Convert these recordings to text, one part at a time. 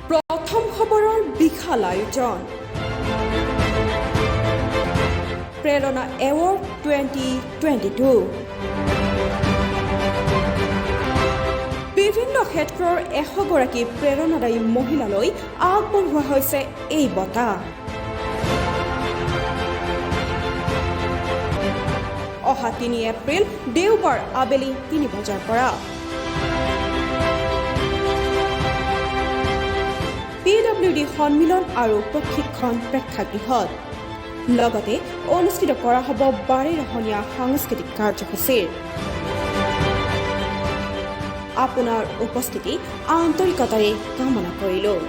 প্ৰথম খবৰৰ বিশাল আয়োজন, প্ৰেৰণা এৱাৰ্ড 2022। বিভিন্ন ক্ষেত্ৰৰ 100 গৰাকী প্ৰেৰণাদায়ী মহিলালৈ আগবঢ়োৱা হৈছে এই বঁটা। অহা 3 এপ্ৰিল, দেওবাৰ আবেলি 3 বজাৰ পৰা পিডব্লিউডি সন্মিলন আৰু প্ৰশিক্ষণ প্ৰেক্ষাগৃহত লগতে অনুষ্ঠিত কৰা হ'ব বাৰেৰহণীয়া সাংস্কৃতিক কাৰ্যসূচীৰ। আপোনাৰ উপস্থিতি আন্তৰিকতাৰে কামনা কৰিলোঁ।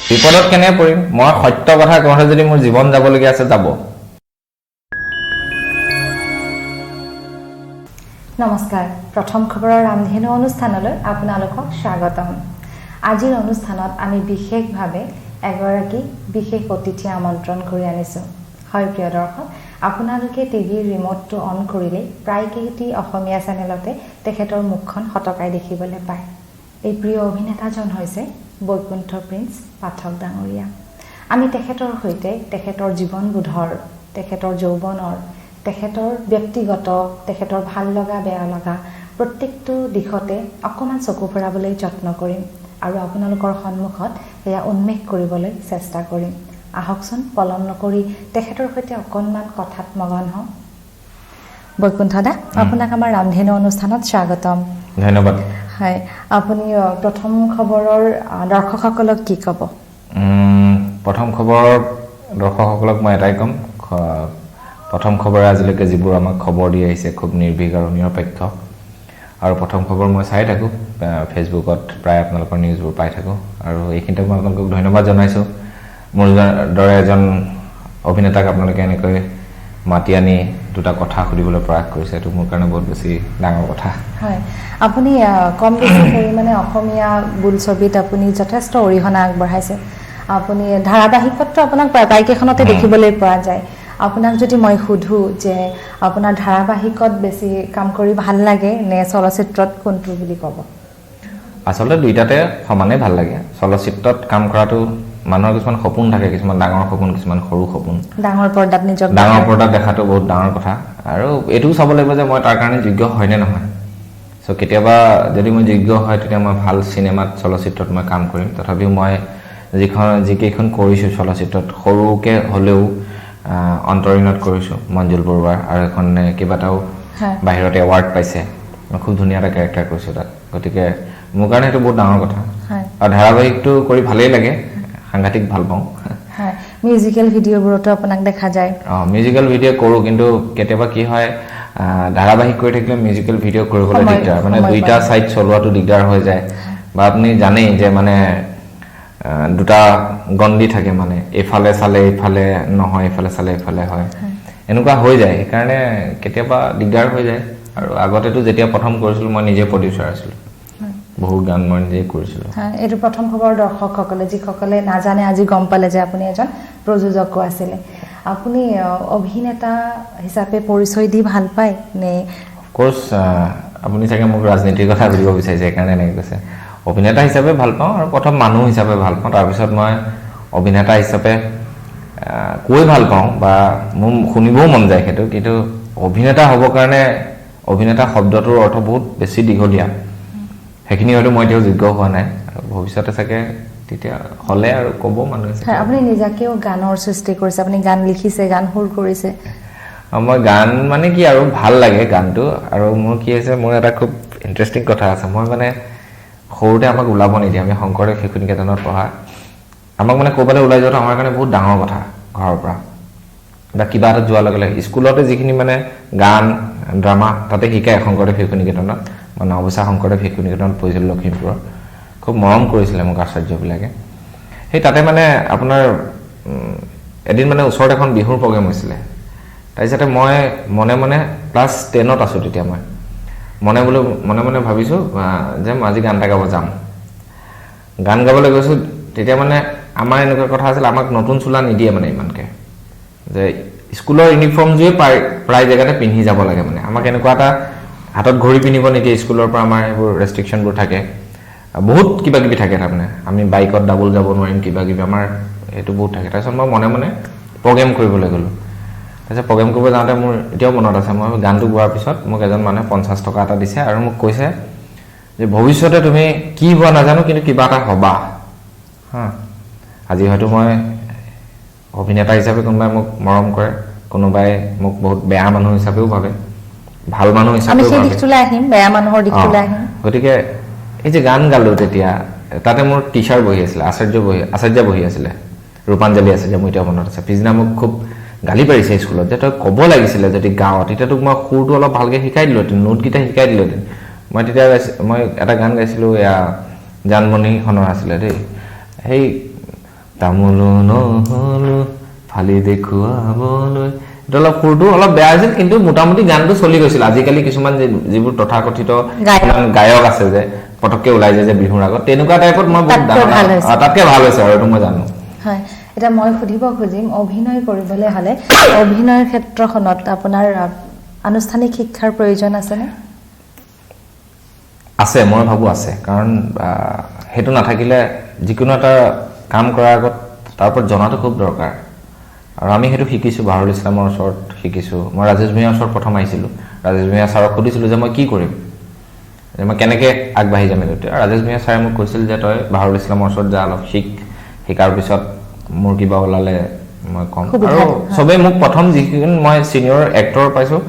বিপদত কেনেকৈ পৰিম? মই সত্য কথা কওঁতে যদি মোৰ জীৱন যাবলগীয়া আছে, যাব। নমস্কাৰ, প্ৰথম খবৰৰ ৰামধেনু অনুষ্ঠানলৈ আপোনালোকক স্বাগতম। আজিৰ অনুষ্ঠানত আমি বিশেষভাৱে এগৰাকী বিশেষ অতিথি আমন্ত্ৰণ কৰি আনিছোঁ। হয় প্ৰিয় দৰ্শক, আপোনালোকে টিভিৰ ৰিম'টটো অন কৰিলেই প্ৰায়কেইটি অসমীয়া চেনেলতে তেখেতৰ মুখখন সতকাই দেখিবলৈ পায়। এই প্ৰিয় অভিনেতাজন হৈছে বৈকুণ্ঠ প্ৰিন্স পাঠক ডাঙৰীয়া। আমি তেখেতৰ সৈতে তেখেতৰ জীৱনবোধৰ, তেখেতৰ যৌৱনৰ, তেখেতৰ ব্যক্তিগত, তেখেতৰ ভাল লগা বেয়া লগা প্ৰত্যেকটো দিশতে অকণমান চকু ফুৰাবলৈ যত্ন কৰিম আৰু আপোনালোকৰ সন্মুখত সেয়া উন্মেষ কৰিবলৈ চেষ্টা কৰিম। আহকচোন, পলম নকৰি তেখেতৰ সৈতে অকণমান কথাত মগন হওঁ। বৈকুণ্ঠ দা, আপোনাক আমাৰ ৰামধেনু অনুষ্ঠানত স্বাগতম। ধন্যবাদ। হয়, আপুনি প্ৰথম খবৰৰ দৰ্শকসকলক কি ক'ব? প্ৰথম খবৰৰ দৰ্শকসকলক মই এটাই ক'ম, প্ৰথম খবৰে আজিলৈকে যিবোৰ আমাক খবৰ দি আহিছে, খুব নিৰ্ভীক আৰু নিৰপেক্ষ। আৰু প্ৰথম খবৰ মই চাই থাকোঁ, ফেচবুকত প্ৰায় আপোনালোকৰ নিউজবোৰ পাই থাকোঁ। আৰু এইখিনিতে মই আপোনালোকক ধন্যবাদ জনাইছোঁ, মোৰ দৰে এজন অভিনেতাক আপোনালোকে এনেকৈ মাতি আনি দুটা কথা সুধিবলৈ প্ৰয়াস কৰিছে। এইটো মোৰ কাৰণে বহুত বেছি ডাঙৰ কথা। হয়, আপুনি কম বেছি পৰিমাণে অসমীয়া বোলছবিত আপুনি যথেষ্ট অৰিহণা আগবঢ়াইছে। আপুনি ধাৰাবাহিকততো আপোনাক প্ৰায়কেইখনতে দেখিবলৈ পোৱা যায়। আপোনাক যদি মই সোধোঁ যে আপোনাৰ ধাৰাবাহিকত বেছি কাম কৰি ভাল লাগে নে চলচ্চিত্ৰত, কোনটো বুলি ক'ব? আচলতে দুইটাতে সমানেই ভাল লাগে। চলচ্চিত্ৰত কাম কৰাটো মানুহৰ কিছুমান সপোন থাকে, কিছুমান ডাঙৰ সপোন, কিছুমান সৰু সপোন। ডাঙৰ পৰ্দাত নিজক ডাঙৰ পৰ্দাত দেখাটো বহুত ডাঙৰ কথা। আৰু এইটোও চাব লাগিব যে মই তাৰ কাৰণে যোগ্য হয়নে নহয়। চ' কেতিয়াবা যদি মই যোগ্য হয়, তেতিয়া মই ভাল চিনেমাত, চলচ্চিত্ৰত মই কাম কৰিম। তথাপিও মই যিকেইখন কৰিছোঁ চলচ্চিত্ৰত, সৰুকৈ হ'লেও, অন্তৰীণত কৰিছোঁ মঞ্জুল বৰুৱাৰ আৰু এখন কেইবাটাও বাহিৰত এৱাৰ্ড পাইছে। মই খুব ধুনীয়া এটা কেৰেক্টাৰ কৰিছোঁ তাত। গতিকে মোৰ কাৰণে সেইটো বহুত ডাঙৰ কথা। আৰু ধাৰাবাহিকটো কৰি ভালেই লাগে, সাংঘাতিক ভাল পাওঁ। হয়, মিউজিকেল ভিডিঅ'বোৰতো আপোনাক দেখা যায়। অঁ, মিউজিকেল ভিডিঅ' কৰোঁ, কিন্তু কেতিয়াবা কি হয়, ধাৰাবাহিক কৰি থাকিলে মিউজিকেল ভিডিঅ' কৰিবলৈ দিগদাৰ, মানে সময় দুইটা পায়। ছাইড চলোৱাটো দিগদাৰ হৈ যায়। বা আপুনি জানেই যে মানে দুটা গণ্ডি থাকে, মানে এইফালে চালে এইফালে নহয়, এইফালে চালে এইফালে হয়, এনেকুৱা হৈ যায়। সেইকাৰণে কেতিয়াবা দিগদাৰ হৈ যায়। আৰু আগতেতো যেতিয়া প্ৰথম কৰিছিলোঁ, মই নিজে প্ৰডিউচাৰ আছিলোঁ, বহুত গান মই নিজেই কৰিছিলোঁ। হয়, এইটো প্ৰথম খবৰ দৰ্শকসকলে, যিসকলে নাজানে, আজি গম পালে যে আপুনি এজন প্ৰযোজকো আছিলে। আপুনি অভিনেতা হিচাপে পৰিচয় দি ভাল পায় নে? অফক'ৰ্চ, আপুনি চাগে মোক ৰাজনীতিৰ কথা সুধিব বিচাৰিছে, সেইকাৰণে এনেকৈ কৈছে। অভিনেতা হিচাপে ভাল পাওঁ আৰু প্ৰথম মানুহ হিচাপে ভাল পাওঁ। তাৰপিছত মই অভিনেতা হিচাপে কৈ ভাল পাওঁ বা মোৰ শুনিবও মন যায় সেইটো। কিন্তু অভিনেতা হ'বৰ কাৰণে অভিনেতা শব্দটোৰ অৰ্থ বহুত বেছি দীঘলীয়া। সেইখিনি হয়তো মই এতিয়াও যোগ্য হোৱা নাই আৰু ভৱিষ্যতে চাগে তেতিয়া হ'লে আৰু ক'ব মানুহে চাগে। হয়, আপুনি নিজাকেও গানৰ সৃষ্টি কৰিছে, আপুনি গান লিখিছে, গান সুৰ কৰিছে। মই গান মানে কি আৰু, ভাল লাগে গানটো। আৰু মোৰ কি হৈছে, মোৰ এটা খুব ইণ্টাৰেষ্টিং কথা আছে। মই মানে সৰুতে আমাক ওলাব নিদিয়ে। আমি শংকৰদেৱ শিশু নিকেতনত পঢ়া। আমাক মানে ক'ৰবালৈ ওলাই যোৱাটো আমাৰ কাৰণে বহুত ডাঙৰ কথা ঘৰৰ পৰা, বা কিবা এটাত যোৱাৰ লগে লগে। স্কুলতে যিখিনি মানে গান, ড্ৰামা তাতে শিকায় শংকৰদেৱ শিশু নিকেতনত। মই নাওবৈচা শংকৰদেৱ শিশু নিকেতনত পঢ়িছিলোঁ লখিমপুৰৰ। খুব মৰম কৰিছিলে মোক আচাৰ্যবিলাকে। সেই তাতে মানে আপোনাৰ এদিন মানে ওচৰত এখন বিহুৰ প্ৰগ্ৰেম হৈছিলে। তাৰপিছতে মই মনে মনে, ক্লাছ 10ত আছোঁ তেতিয়া, মই মনে বোলো মনে মনে ভাবিছোঁ যে মই আজি গান এটা গাব যাম। গান গাবলৈ গৈছোঁ। তেতিয়া মানে আমাৰ এনেকুৱা কথা আছিল, আমাক নতুন চোলা নিদিয়ে মানে ইমানকৈ, যে স্কুলৰ ইউনিফৰ্মযোৰে প্ৰায় প্ৰায় জেগাতে পিন্ধি যাব লাগে। মানে আমাক এনেকুৱা এটা হাতত ঘড়ী পিন্ধিব নিদিয়ে, স্কুলৰ পৰা আমাৰ সেইবোৰ ৰেষ্ট্ৰিকশ্যনবোৰ থাকে, বহুত কিবা কিবি থাকে। তাৰমানে আমি বাইকত ডাবল যাব নোৱাৰিম, কিবা কিবি আমাৰ সেইটো বহুত থাকে। তাৰপিছত মই মনে মনে প্ৰগ্ৰেম কৰিবলৈ গ'লোঁ। তাৰপিছত প্ৰগ্ৰেম কৰিব যাওঁতে মোৰ এতিয়াও মনত আছে, মই গানটো গোৱাৰ পিছত মোক এজন মানুহে 50 টকা এটা দিছে আৰু মোক কৈছে যে ভৱিষ্যতে তুমি কি হোৱা নাজানো, কিন্তু কিবা এটা হ'বা। হা, আজি হয়তো মই অভিনেতা হিচাপে কোনোবাই মোক মৰম কৰে, কোনোবাই মোক বহুত বেয়া মানুহ হিচাপেও ভাবে, ভাল মানুহ হিচাপেও ভাবে। গতিকে এই যে গান গালোঁ তেতিয়া তাতে মোৰ টিচাৰ বহি আছিলে, আচাৰ্য বহি আছিলে, ৰূপাঞ্জলি আচাৰ্য, মোৰ এতিয়াও মনত আছে। পিছদিনা মোক খুব গালি পাৰিছে স্কুলত যে তই ক'ব লাগিছিলে যদি গাঁৱত, তেতিয়া তোক মই সুৰটো অলপ ভালকৈ শিকাই দিলোহেঁতেন, নোটকেইটা শিকাই দিলোহেঁতেন। মই তেতিয়া মই এটা গান গাইছিলোঁ, এয়া জানমণিখনৰ আছিলে দেই, সেই তামোলো নহলো ফালি দেখুৱাবলৈ, এইটো অলপ সুৰটো অলপ বেয়া হৈছিল, কিন্তু মোটামুটি গানটো চলি গৈছিল। আজিকালি কিছুমান যিবোৰ তথাকথিত গায়ক আছে যে পটককৈ ওলাই যায় যে বিহুৰ আগত, তেনেকুৱা টাইপত মই বহুত তাতকৈ ভাল হৈছে আৰু, এইটো মই জানো। হয়, এতিয়া মই সুধিব খুজিম, অভিনয় কৰিবলৈ হ'লে অভিনয়ৰ ক্ষেত্ৰখনত আপোনাৰ আনুষ্ঠানিক শিক্ষাৰ প্ৰয়োজন আছেনে? আছে, মই ভাবোঁ আছে। কাৰণ সেইটো নাথাকিলে যিকোনো এটা কাম কৰাৰ আগত তাৰ ওপৰত জনাটো খুব দৰকাৰ। আৰু আমি সেইটো শিকিছোঁ, বাহৰুল ইছলামৰ ওচৰত শিকিছোঁ। মই ৰাজেশ ভূঞাৰ ওচৰত প্ৰথম আহিছিলোঁ, ৰাজেশ ভূঞা ছাৰক সুধিছিলোঁ যে মই কি কৰিম, যে মই কেনেকৈ আগবাঢ়ি যাম এইটো। ৰাজেশ ভূঞা ছাৰে মোক কৈছিল যে তই বাহৰুল ইছলামৰ ওচৰত যা, অলপ শিক, শিকাৰ পিছত মোৰ কিবা ওলালে মই ক'ম। আৰু চবেই মোক প্ৰথম যিখিনি মই ছিনিয়ৰ এক্টৰ পাইছোঁ,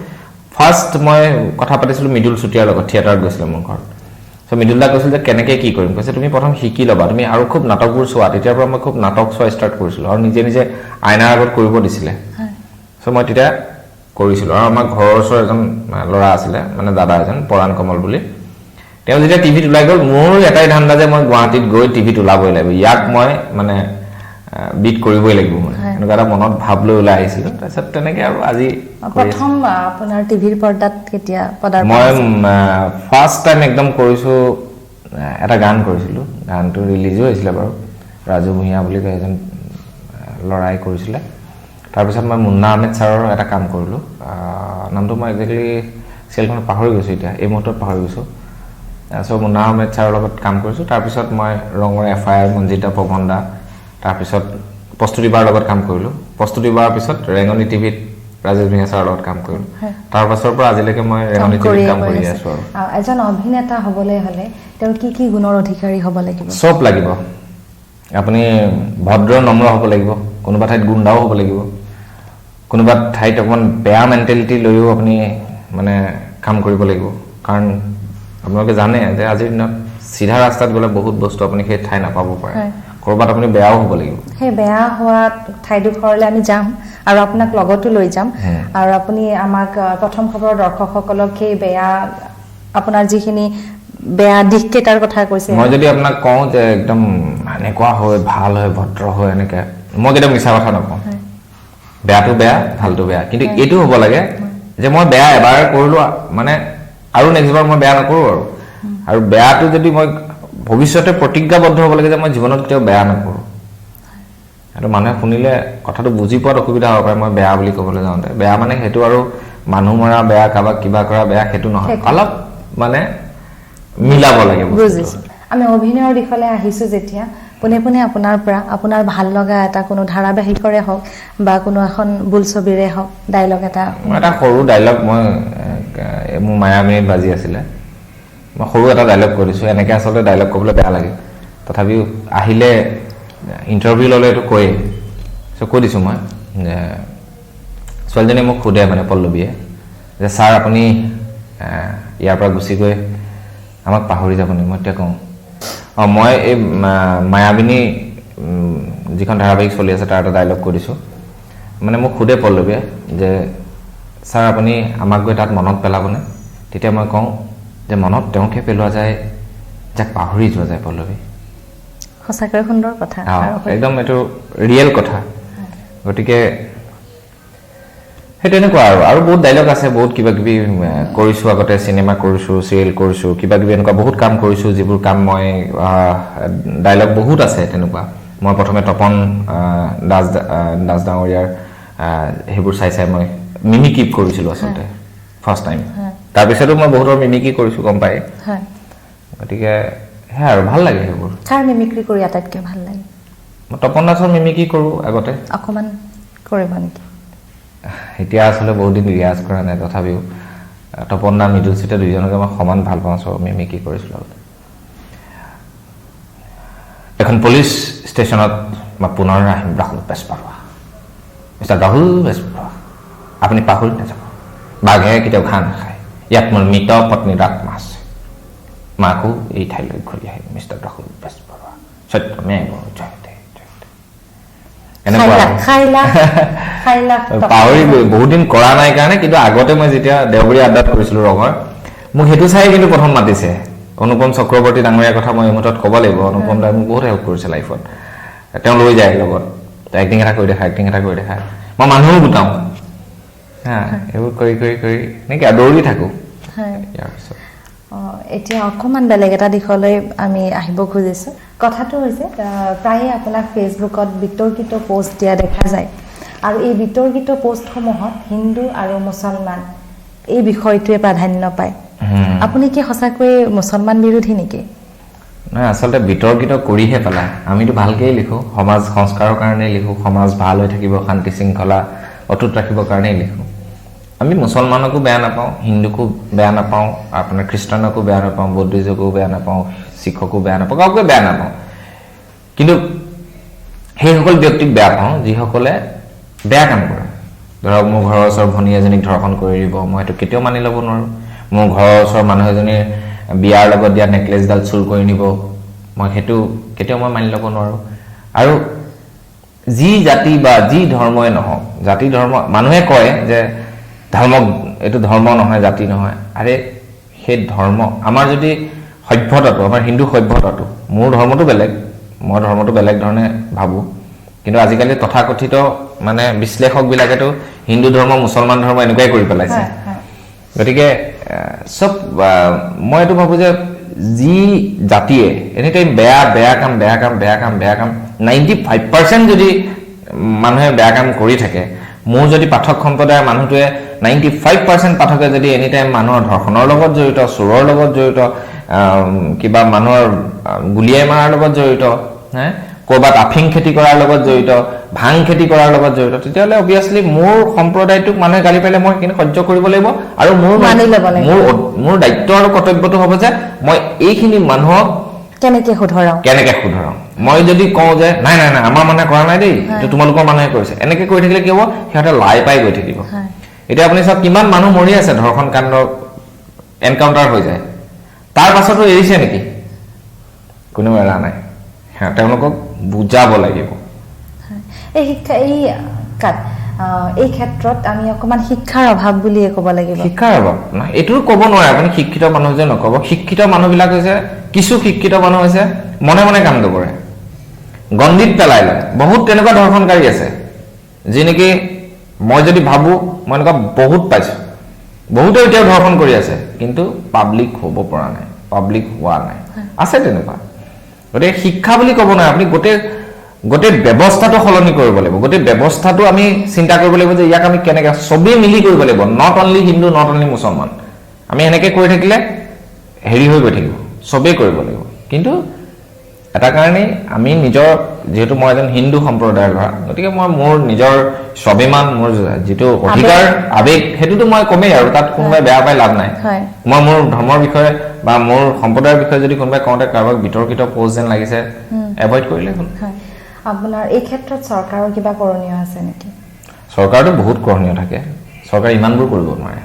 ফাৰ্ষ্ট মই কথা পাতিছিলোঁ মৃদুল চুতীয়াৰ লগত, থিয়েটাৰত গৈছিলে মোৰ ঘৰত। চ' মৃদুল দা কৈছিল যে কেনেকৈ কি কৰিম, কৈছে তুমি প্ৰথম শিকি ল'বা, তুমি আৰু খুব নাটকবোৰ চোৱা। তেতিয়াৰ পৰা মই খুব নাটক চোৱা ষ্টাৰ্ট কৰিছিলোঁ আৰু নিজে নিজে আইনাৰ আগত কৰিব দিছিলে। চ' মই তেতিয়া কৰিছিলোঁ। আৰু আমাৰ ঘৰৰ ওচৰৰ এজন ল'ৰা আছিলে, মানে দাদা এজন, পৰাণ কমল বুলি, তেওঁ যেতিয়া টিভিত ওলাই গ'ল, মোৰ এটাই ধান্দা যে মই গুৱাহাটীত গৈ টিভিত ওলাবই লাগিব, ইয়াক মই মানে বিট কৰিবই লাগিব, মানে এনেকুৱা এটা মনত ভাৱ লৈ ওলাই আহিছিলোঁ। তাৰপিছত তেনেকৈ আৰু আজি প্ৰথম আপোনাৰ টিভিৰ পৰ্দাত কেতিয়া পদাৰ্পণ? মই ফাৰ্ষ্ট টাইম একদম কৰিছোঁ, এটা গান কৰিছিলোঁ, গানটো ৰিলিজো হৈছিলে বাৰু, ৰাজু ভূঞা বুলি কয় এজন ল'ৰাই কৰিছিলে। তাৰপিছত মই মুন্না আহমেদ ছাৰৰ এটা কাম কৰিলোঁ, নামটো মই একজেক্টলি চিৰিয়েলখন পাহৰি গৈছোঁ এতিয়া, এই মুহূৰ্তত পাহৰি গৈছোঁ। চ' মুন্না আহমেদ ছাৰৰ লগত কাম কৰিছোঁ। তাৰপিছত মই ৰঙৰ এফ I R, Manjita পভন্দা, তাৰপিছত প্ৰস্তুতি বাৰ লগত কাম কৰিলোঁ। প্ৰস্তুতি বাৰ পিছত ৰেঙনি টিভিত ৰাজেশ ভূঞা ছাৰৰ লগত কাম কৰিলোঁ। তাৰ পাছৰ পৰা আজিলৈকে মই ৰেঙনি টিভিত কাম কৰি আছোঁ। আৰু এজন অভিনেতা হ'বলৈ হ'লে তেওঁ কি কি গুণৰ অধিকাৰী হ'ব লাগিব? চব লাগিব। আপুনি ভদ্ৰ নম্ৰ হ'ব লাগিব, কোনোবা ঠাইত গুণ্ডাও হ'ব লাগিব, কোনোবা ঠাইত অকণমান বেয়া মেণ্টেলিটি লৈও আপুনি মানে কাম কৰিব লাগিব। কাৰণ আপোনালোকে জানে যে আজিৰ দিনত চিধা ৰাস্তাত গ'লে বহুত বস্তু আপুনি সেই ঠাই নাপাব পাৰে, ক'ৰবাত আপুনি বেয়াও হ'ব লাগিব। সেই বেয়া হোৱা ঠাইডোখৰলৈ আমি যাম আৰু আপোনাক লগতো লৈ যাম। আৰু আপুনি আমাক প্ৰথম খবৰৰ দৰ্শকসকলক সেই বেয়া আপোনাৰ যিখিনি বেয়া দিশকেইটাৰ কথা কৈছে, মই যদি আপোনাক কওঁ যে একদম এনেকুৱা হৈ ভাল হৈ ভদ্ৰ হৈ এনেকৈ, মই কেতিয়াও মিছা কথা নকওঁ। বেয়াটো বেয়া, ভালটো বেয়া, কিন্তু এইটো হ'ব লাগে যে মই বেয়া এবাৰ কৰিলোঁ মানে আৰু নেক্সট বাৰ মই বেয়া নকৰোঁ। আৰু আৰু বেয়াটো যদি মই ভৱিষ্যতে প্ৰতিজ্ঞাবদ্ধ হ'ব লাগে যে মই জীৱনত কেতিয়াও বেয়া নকৰোঁ। আৰু মানুহে শুনিলে কথাটো বুজি পোৱাত অসুবিধা হ'ব পাৰে, মই বেয়া বুলি ক'বলৈ যাওঁতে বেয়া মানে সেইটো আৰু মানুহ মৰা বেয়া, কাৰোবাক কিবা কৰা বেয়া সেইটো নহয়, অলপ মানে মিলাব লাগে। বুজিছোঁ। আমি অভিনয়ৰ দিশলৈ আহিছোঁ যেতিয়া পোনে পোনে আপোনাৰ পৰা আপোনাৰ ভাল লগা এটা কোনো ধাৰাবাহিকৰে হওক বা কোনো এখন বোলছবিৰে হওক ডাইলগ এটা। মই এটা সৰু ডাইলগ, মই মোৰ মায়াবিনীত বাজি আছিলে, মই সৰু এটা ডাইলগ কৈ দিছোঁ। এনেকৈ আচলতে ডাইলগ ক'বলৈ বেয়া লাগে, তথাপিও আহিলে ইণ্টাৰভিউ ল'লে এইটো কৈয়ে, চ' কৈ দিছোঁ মই যে ছোৱালীজনীয়ে মোক সোধে, মানে পল্লৱীয়ে, যে ছাৰ আপুনি ইয়াৰ পৰা গুচি গৈ আমাক পাহৰি যাব নেকি? মই তেতিয়া কওঁ, অঁ মই এই মায়াবিনী যিখন ধাৰাবাহিক চলি আছে তাৰ এটা ডাইলগ কৈ দিছোঁ। মানে মোক সোধে পল্লৱীয়ে যে ছাৰ আপুনি আমাক গৈ তাত মনত পেলাবনে? তেতিয়া মই কওঁ যে মনত তেওঁকহে পেলোৱা যায় যাক পাহৰি যোৱা যায়। পল্লৱী, সঁচাকৈ সুন্দৰ কথা, একদম এইটো ৰিয়েল কথা। গতিকে সেই তেনেকুৱা আৰু আৰু বহুত ডাইলগ আছে, বহুত কিবা কিবি কৰিছোঁ আগতে, চিনেমা কৰিছোঁ, চিৰিয়েল কৰিছোঁ, কিবা কিবি এনেকুৱা বহুত কাম কৰিছোঁ, যিবোৰ কাম মই ডাইলগ বহুত আছে তেনেকুৱা। মই প্ৰথমে তপন দাস দাস ডাঙৰীয়াৰ সেইবোৰ চাই চাই মই মিমিকিপ কৰিছিলোঁ আচলতে। First time. তাৰপিছতো মই বহুতৰ মিমিক্ৰি কৰিছোঁ, গম পায়। গতিকে সেয়া আৰু ভাল লাগে সেইবোৰ। কাৰ মিমিক্ৰি কৰি আটাইতকৈ ভাল লাগে? মই তপন দাসৰ মিমিক্ৰি কৰোঁ আগতে। অকণমান কৰিব নেকি? এতিয়া আচলতে বহুত দিন ৰিয়াজ কৰা নাই, তথাপিও তপন দা, মৃদুল চেতিয়া দুইজনকে মই সমান ভাল পাওঁ, চ' মিমিক্ৰি কৰিছিলোঁ আগতে। এখন পুলিচ ষ্টেচনত মই পুনৰ আহিম। ৰাহুল বেজবৰুৱা, মিষ্টাৰ ৰাহুল বেজবৰুৱা, আপুনি পাহৰি নাযাব, বাঘে কেতিয়াও ঘাঁহ নাখায়। ইয়াত মোৰ মৃত পত্নীৰ আত্মা আছে, মাকো এই ঠাইলৈ ঘূৰি আহিম। মিষ্টাৰ ৰাহুল বেজবৰুৱা, সত্যমেৱ জয়তে জয়তে। এনেকুৱা পাহৰি বহুত দিন কৰা নাই কাৰণে, কিন্তু আগতে মই যেতিয়া দেওবৰীয়া আড্ডাত কৰিছিলোঁ ৰঙৰ, মোক সেইটো চাই কিন্তু প্ৰথম মাতিছে। অনুপম চক্ৰৱৰ্তী ডাঙৰীয়াৰ কথা মই এই মুহূৰ্তত ক'ব লাগিব। অনুপম দাই মোক বহুত হেল্প কৰিছে লাইফত। তেওঁ লৈ যায় লগত, এক্টিং এটা কৰি দেখা, এক্টিং এটা কৰি দেখা। মই মানুহো গোটাওঁ, হা, এইবোৰ কৰি কৰি কৰি এনেকৈ দৌৰি থাকোঁ। ইয়াৰ পিছত এতিয়া অকণমান বেলেগ এটা দিশলৈ আমি আহিব খুজিছোঁ। কথাটো হৈছে, প্ৰায়ে আপোনাক ফেচবুকত বিতৰ্কিত পষ্ট দিয়া দেখা যায়, আৰু এই বিতৰ্কিত পষ্টসমূহত হিন্দু আৰু মুছলমান এই বিষয়টোৱে প্ৰাধান্য পায়। আপুনি কি সঁচাকৈয়ে মুছলমান বিৰোধী নেকি? নহয়, আচলতে বিতৰ্কিত কৰিহে পেলায়। আমিতো ভালকেই লিখোঁ, সমাজ সংস্কাৰৰ কাৰণেই লিখোঁ, সমাজ ভাল হৈ থাকিব, শান্তি শৃংখলা অটুট ৰাখিবৰ কাৰণেই লিখোঁ। আমি মুছলমানকো বেয়া নাপাওঁ, হিন্দুকো বেয়া নাপাওঁ, আপোনাৰ খ্ৰীষ্টানকো বেয়া নাপাওঁ, বৌদ্ধিজকো বেয়া নাপাওঁ, শিখকো বেয়া নাপাওঁ, কাকোকে বেয়া নাপাওঁ। কিন্তু সেইসকল ব্যক্তিক বেয়া পাওঁ যিসকলে বেয়া কাম কৰে। ধৰক মোৰ ঘৰৰ ওচৰৰ ভনী এজনীক ধৰ্ষণ কৰি দিব, মই সেইটো কেতিয়াও মানি ল'ব নোৱাৰোঁ। মোৰ ঘৰৰ ওচৰৰ মানুহ এজনীৰ বিয়াৰ লগত দিয়া নেকলেচডাল চুৰ কৰি নিব, মই সেইটো কেতিয়াও মই মানি ল'ব নোৱাৰোঁ। আৰু যি জাতি বা যি ধৰ্মই নহওক, জাতি ধৰ্ম মানুহে কয় যে ধৰ্মক এইটো ধৰ্ম নহয়, জাতি নহয়। আৰে সেই ধৰ্ম আমাৰ যদি সভ্যতাটো, আমাৰ হিন্দু সভ্যতাটো, মোৰ ধৰ্মটো বেলেগ, মই ধৰ্মটো বেলেগ ধৰণে ভাবোঁ, কিন্তু আজিকালি তথাকথিত মানে বিশ্লেষকবিলাকেতো হিন্দু ধৰ্ম মুছলমান ধৰ্ম এনেকুৱাই কৰি পেলাইছে। গতিকে চব মই এইটো ভাবোঁ যে যি জাতিয়ে এনি টাইম বেয়া বেয়া কাম বেয়া কাম বেয়া কাম বেয়া কাম 95% যদি মানুহে বেয়া কাম কৰি থাকে, মোৰ যদি পাঠক সম্প্ৰদায়ৰ মানুহটোৱে 95% পাঠকে যদি এনি টাইম মানুহৰ ধৰ্ষণৰ লগত জড়িত, চোৰৰ লগত জড়িত, কিবা মানুহৰ গুলিয়াই মৰাৰ লগত জড়িত, হে ক'ৰবাত আফিং খেতি কৰাৰ লগত জড়িত, ভাং খেতি কৰাৰ লগত জড়িত, তেতিয়াহ'লে অভিয়াছলি মোৰ সম্প্ৰদায়টোক মানুহে গালি পাৰিলে মই সেইখিনি সহ্য কৰিব লাগিব। আৰু মোৰ মোৰ দায়িত্ব আৰু কৰ্তব্যটো হ'ব যে মই এইখিনি মানুহক কেনেকে শুধৰাওঁ, কেনেকে শুধৰাওঁ। মই যদি কওঁ যে নাই নাই নাই আমাৰ মানুহে কৰা নাই দেই, এইটো তোমালোকৰ মানুহে কৰিছে, এনেকে কৰি থাকিলে কি হ'ব, সিহঁতে লাই পাই গৈ থাকিব। এতিয়া আপুনি চাওক কিমান মানুহ মৰি আছে, ধৰ্ষণ কাণ্ড এনকাউণ্টাৰ হৈ যায়, তাৰ পাছতো এৰিছে নেকি? কোনেও এৰা নাই। তেওঁলোকক বুজাব লাগিব। এই শিক্ষা এই এই ক্ষেত্ৰত আমি অকণমান শিক্ষাৰ অভাৱ বুলিয়ে ক'ব লাগিব। শিক্ষাৰ অভাৱ নহয়, এইটো ক'ব নোৱাৰে আপুনি শিক্ষিত মানুহ যে নক'ব। শিক্ষিত মানুহবিলাক হৈছে, কিছু শিক্ষিত মানুহ হৈছে মনে মনে কামটো কৰে, গণ্ডিত পেলাই লয়। বহুত তেনেকুৱা ধৰ্ষণকাৰী আছে যি নেকি মই যদি ভাবোঁ, মই এনেকুৱা বহুত পাইছোঁ, বহুতে এতিয়াও ধৰ্ষণ কৰি আছে কিন্তু পাব্লিক হ'ব পৰা নাই, পাব্লিক হোৱা নাই, আছে তেনেকুৱা। গতিকে শিক্ষা বুলি ক'ব নোৱাৰে আপুনি, গোটেই গোটেই ব্যৱস্থাটো সলনি কৰিব লাগিব। গোটেই ব্যৱস্থাটো আমি চিন্তা কৰিব লাগিব যে ইয়াক আমি কেনেকৈ চবেই মিলি কৰিব লাগিব, not only Hindu, not only মুছলমান। আমি এনেকৈ কৰি থাকিলে হেৰি হৈ গৈ থাকিব, চবেই কৰিব লাগিব। কিন্তু এটা কাৰণেই আমি নিজৰ, যিহেতু মই এজন হিন্দু সম্প্ৰদায়ৰ ল'ৰা, গতিকে মই মোৰ নিজৰ স্বাভিমান, মোৰ যিটো অধিকাৰ, আৱেগ, সেইটোতো মই কমেই আৰু তাত কোনোবাই বেয়া পাই লাভ নাই। মই মোৰ ধৰ্মৰ বিষয়ে বা মোৰ সম্প্ৰদায়ৰ বিষয়ে যদি কোনোবাই কওঁতে কাৰোবাক বিতৰ্কিত প'ষ্ট যেন লাগিছে, এভইড কৰিলে হ'ল। আপোনাৰ এই ক্ষেত্ৰত চৰকাৰৰ কিবা কৰণীয় আছে নেকি? চৰকাৰতো বহুত কৰণীয় থাকে, চৰকাৰে ইমানবোৰ কৰিব নোৱাৰে।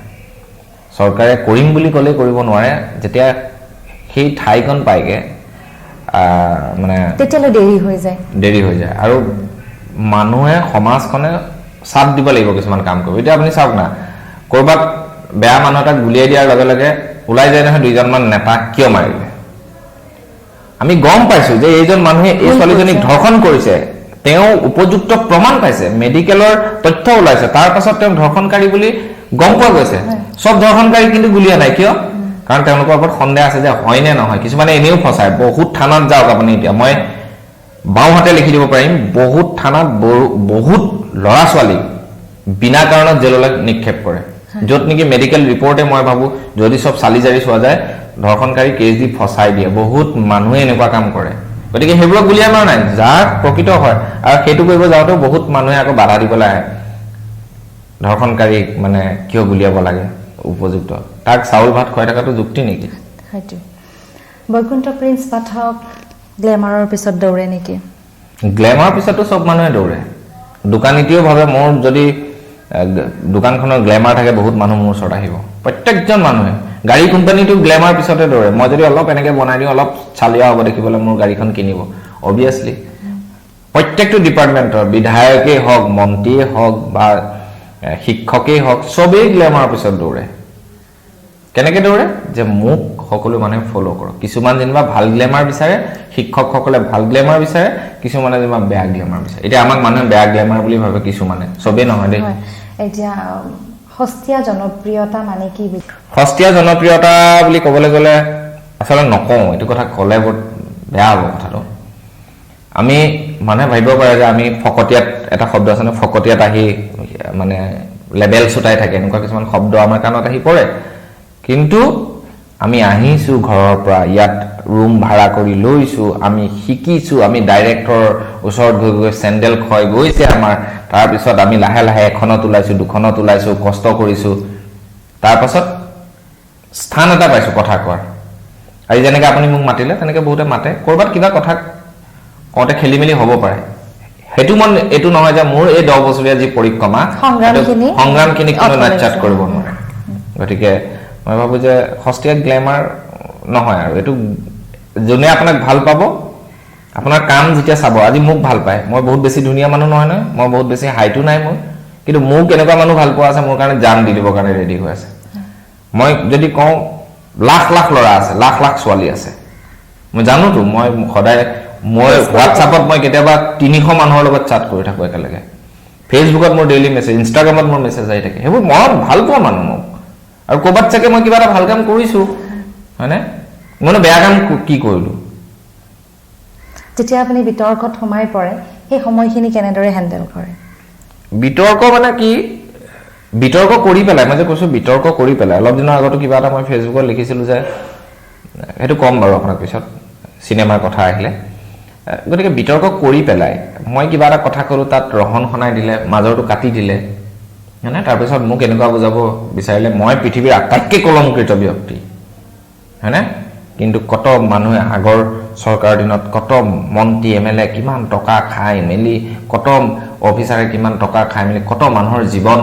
চৰকাৰে কৰিম বুলি ক'লেই কৰিব নোৱাৰে। যেতিয়া সেই ঠাইকণ পায়গৈ মানে তেতিয়ালৈ দেৰি হৈ যায়, দেৰি হৈ যায়। আৰু মানুহে, সমাজখনে চাপ দিব লাগিব কিছুমান কাম কৰিব। এতিয়া আপুনি চাওক না, ক'ৰবাত বেয়া মানুহ এটাক গুলিয়াই দিয়াৰ লগে লগে ওলাই যায় নহয় দুইজনমান নেতা, কিয় মাৰিলে? আমি গম পাইছো যে এইজন মানুহে এই ছোৱালীজনীক ধৰ্ষণ কৰিছে, তেওঁ উপযুক্ত প্ৰমাণ পাইছে, মেডিকেলৰ তথ্য ওলাইছে, তাৰ পাছত তেওঁক ধৰ্ষণকাৰী বুলি গম পোৱা গৈছে। চব ধৰ্ষণকাৰী কিন্তু গুলিয়া নাই, কিয়? কাৰণ তেওঁলোকৰ ওপৰত সন্দেহ আছে যে হয় নে নহয়। কিছুমানে এনেও ফচায়। বহুত থানাত যাওক আপুনি, এতিয়া মই বাওঁহাতে লিখি দিব পাৰিম, বহুত থানাত বহুত ল'ৰা ছোৱালীক বিনা কাৰণত জেললৈ নিক্ষেপ কৰে। য'ত নেকি মেডিকেল ৰিপৰ্টে মই ভাবোঁ যদি চব চালি জাৰি চোৱা যায়, ধৰ্ষণকাৰী কেছ দি ফচাই দিয়ে। বহুত মানুহে এনেকুৱা কাম কৰে, গতিকে সেইবোৰক গুলিয়াই মাৰা নাই, যাৰ প্ৰকৃত হয়। আৰু সেইটো কৰিব যাওঁতেও বহুত মানুহে আকৌ বাধা দিবলৈ আহে, ধৰ্ষণকাৰীক মানে কিয় গুলিয়াব লাগে, উপযুক্ত তাক চাউল ভাত খুৱাই থকাটো যুক্তি নেকি? সেইটোৱে। বৈকুণ্ঠ প্ৰিন্স পাঠক গ্লেমাৰৰ পিছত দৌৰে নেকি? গ্লেমাৰৰ পিছতো চব মানুহে দৌৰে। দোকানীটোৱেও ভাবে মোৰ যদি দোকানখনৰ গ্লেমাৰ থাকে বহুত মানুহ মোৰ ওচৰত আহিব। প্ৰত্যেকজন মানুহে, গাড়ী কোম্পানীটো গ্লেমাৰ পিছতে দৌৰে। মই যদি অলপ এনেকৈ বনাই দিওঁ, অলপ চালিয়া হ'ব দেখিবলৈ, মোৰ গাড়ীখন কিনিব অভিয়াছলি। প্ৰত্যেকটো ডিপাৰ্টমেণ্টৰ বিধায়কেই হওক, মন্ত্ৰীয়ে হওক বা শিক্ষকেই হওক, চবেই গ্লেমাৰৰ পিছত দৌৰে। কেনেকৈ দৌৰে? যে মোক সকলো মানুহে ফ'ল' কৰক। কিছুমান যেনিবা ভাল গ্লেমাৰ বিচাৰে, শিক্ষকসকলে ভাল গ্লেমাৰ বিচাৰে, কিছুমানে যেনিবা বেয়া গ্লেমাৰ বিচাৰে। এতিয়া আমাক মানুহে বেয়া গ্লেমাৰ বুলি ভাবে কিছুমানে, চবেই নহয় দেই। এতিয়া সস্তীয়া জনপ্ৰিয়তা মানে কি? সস্তীয়া জনপ্ৰিয়তা বুলি ক'বলৈ গ'লে আচলতে নকওঁ, এইটো কথা ক'লে বহুত বেয়া হ'ব কথাটো। আমি মানুহে ভাবিব পাৰে যে আমি ফকতীয়াত, এটা শব্দ আছে ন, ফকতীয়াত আহি মানে লেবেল চোটাই থাকে, এনেকুৱা কিছুমান শব্দ আমাৰ কাণত আহি পৰে। কিন্তু আমি আহিছোঁ ঘৰৰ পৰা, ইয়াত ৰুম ভাড়া কৰি লৈছোঁ, আমি শিকিছোঁ, আমি ডাইৰেক্টৰৰ ওচৰত গৈ গৈ চেণ্ডেল ক্ষয় গৈছে আমাৰ, তাৰপিছত আমি লাহে লাহে এখনত ওলাইছোঁ, দুখনত ওলাইছোঁ, কষ্ট কৰিছোঁ, তাৰপাছত স্থান এটা পাইছোঁ কথা কোৱাৰ। আজি যেনেকৈ আপুনি মোক মাতিলে তেনেকৈ বহুতে মাতে, ক'ৰবাত কিবা কথা কওঁতে খেলি মেলি হ'ব পাৰে। সেইটো মন এইটো নহয় যে মোৰ এই 10 বছৰীয়া যি পৰিক্ৰমা, সংগ্ৰামখিনি কোনো নস্যাৎ কৰিব নোৱাৰে। গতিকে মই ভাবোঁ যে সস্তীয়া গ্লেমাৰ নহয় আৰু এইটো যোনে আপোনাক ভাল পাব, আপোনাৰ কাম যেতিয়া চাব, আজি মোক ভাল পায়, মই বহুত বেছি ধুনীয়া মানুহ নহয় নহয়, মই বহুত বেছি হাইটো নাই মোৰ, কিন্তু মোক এনেকুৱা মানুহ ভাল পোৱা আছে মোৰ কাৰণে জান দি দিবৰ কাৰণে ৰেডি হৈ আছে। মই যদি কওঁ লাখ লাখ ল'ৰা আছে, লাখ লাখ ছোৱালী আছে, মই জানোতো, মই সদায় মই হোৱাটছআপত মই কেতিয়াবা 300 মানুহৰ লগত চাট কৰি থাকোঁ একেলগে, ফেচবুকত মোৰ ডেইলি মেছেজ, ইনষ্টাগ্ৰামত মোৰ মেছেজ আহি থাকে, সেইবোৰ মৰম ভাল পোৱা মানুহ মোক। আৰু ক'ৰবাত চাগে মই কিবা এটা ভাল কাম কৰিছোঁ, হয়নে? মই বেয়া কাম কি কৰিলোঁ? যেতিয়া আপুনি বিতৰ্কত সোমাই পৰে, সেই সময়খিনি কেনেদৰে হেণ্ডেল কৰে? বিতৰ্ক মানে কি, বিতৰ্ক কৰি পেলাই, মই যে কৈছোঁ বিতৰ্ক কৰি পেলাই, অলপ দিনৰ আগতো কিবা এটা মই ফেচবুকত লিখিছিলোঁ যে, সেইটো ক'ম বাৰু আপোনাক পিছত, চিনেমাৰ কথা আহিলে। গতিকে বিতৰ্ক কৰি পেলাই মই কিবা এটা কথা ক'লোঁ, তাত ৰহণ সনাই দিলে, মাজৰটো কাটি দিলে, হয়নে? তাৰপিছত মোক এনেকুৱা বুজাব বিচাৰিলে মই পৃথিৱীৰ আটাইতকৈ কলংকৃত ব্যক্তি, হয়নে? কিন্তু কত মানুহে আগৰ চৰকাৰৰ দিনত কত মন্ত্ৰী এম এল এ কিমান টকা খাই মেলি, কত অফিচাৰে কিমান টকা খাই মেলি কত মানুহৰ জীৱন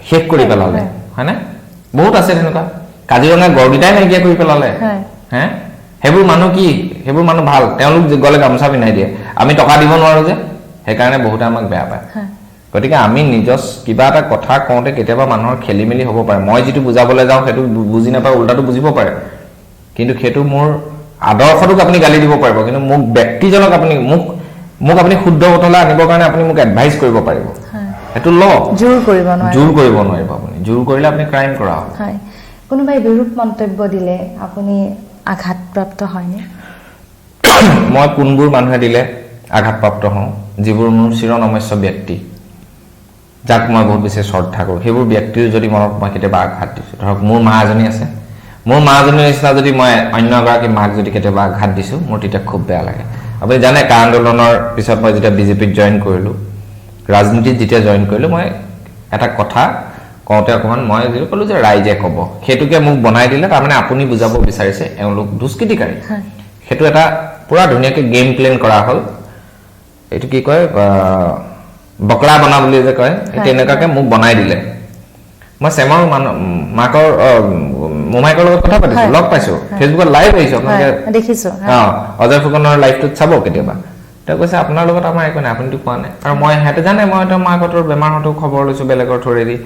শেষ কৰি পেলালে, হয়নে? বহুত আছে তেনেকুৱা। কাজিৰঙা গড়কেইটাই নাইকিয়া কৰি পেলালে, হে? সেইবোৰ মানুহ কি, সেইবোৰ মানুহ ভাল, তেওঁলোক গ'লে গামোচা পিন্ধাই দিয়ে, আমি টকা দিব নোৱাৰো যে, সেইকাৰণে বহুতে আমাক বেয়া পায়। গতিকে আমি নিজৰ কিবা এটা কথা কওঁতে কেতিয়াবা মানুহৰ খেলি মেলি হ'ব পাৰে, মই যিটো বুজাবলৈ যাওঁ সেইটো বুজি নাপায়, উল্টাটো বুজিব পাৰে, কিন্তু সেইটো মোৰ আদৰ্শটোক আপুনি গালি দিব পাৰিব, কিন্তু মোক ব্যক্তিজনক আপুনি মোক আপুনি শুদ্ধ পথলৈ আনিবৰ কাৰণে আপুনি মোক এডভাইচ কৰিব পাৰিব, সেইটো ল, জোৰ কৰিব নোৱাৰিব, জোৰ কৰিব নোৱাৰিব। আপুনি জোৰ কৰিলে আপুনি ক্ৰাইম কৰা হ'ব। কোনোবাই বিৰূপ মন্তব্য দিলে আপুনি আঘাতপ্ৰাপ্ত হয়নে? মই কোনবোৰ মানুহে দিলে আঘাতপ্ৰাপ্ত হওঁ, যিবোৰ মোৰ চিৰনমস্য ব্যক্তি, যাক মই বহুত বেছি শ্ৰদ্ধা কৰোঁ, সেইবোৰ ব্যক্তিৰ যদি মনত মই কেতিয়াবা আঘাত দিছোঁ, ধৰক মোৰ মা এজনী আছে, মোৰ মা এজনীৰ নিচিনা যদি মই অন্য এগৰাকী মাক যদি কেতিয়াবা আঘাত দিছোঁ, মোৰ তেতিয়া খুব বেয়া লাগে। আপুনি জানে, কা আন্দোলনৰ পিছত মই যেতিয়া বিজেপিত জইন কৰিলোঁ, ৰাজনীতিত যেতিয়া জইন কৰিলোঁ, মই এটা কথা কওঁতে অকণমান মই যিটো ক'লোঁ যে ৰাইজে ক'ব, সেইটোকে মোক বনাই দিলে, তাৰমানে আপুনি বুজাব বিচাৰিছে এওঁলোক দুষ্কৃতিকাৰী, সেইটো এটা পূৰা ধুনীয়াকৈ গেম প্লেন কৰা হ'ল, এইটো কি কয় বকৰা বনা বুলি যে কয়, তেনেকুৱাকৈ মোক বনাই দিলে। মই চেমৰ মানুহ মাকৰ মোমাইকৰ লগত কথা পাতিছোঁ, লগ পাইছোঁ, ফেচবুকত লাইভ আহিছোঁ, আপোনালোকে দেখিছোঁ, অঁ, অজয় ফুকনৰ লাইভটোত চাব কেতিয়াবা। তেওঁ কৈছে আপোনাৰ লগত আমাৰ একো নাই, আপুনিতো কোৱা নাই। আৰু মই সিহঁতে জানে মই তেওঁ মাকহঁতৰ বেমাৰ হওঁতেও খবৰ লৈছোঁ বেলেগৰ থ্ৰুৱেদি,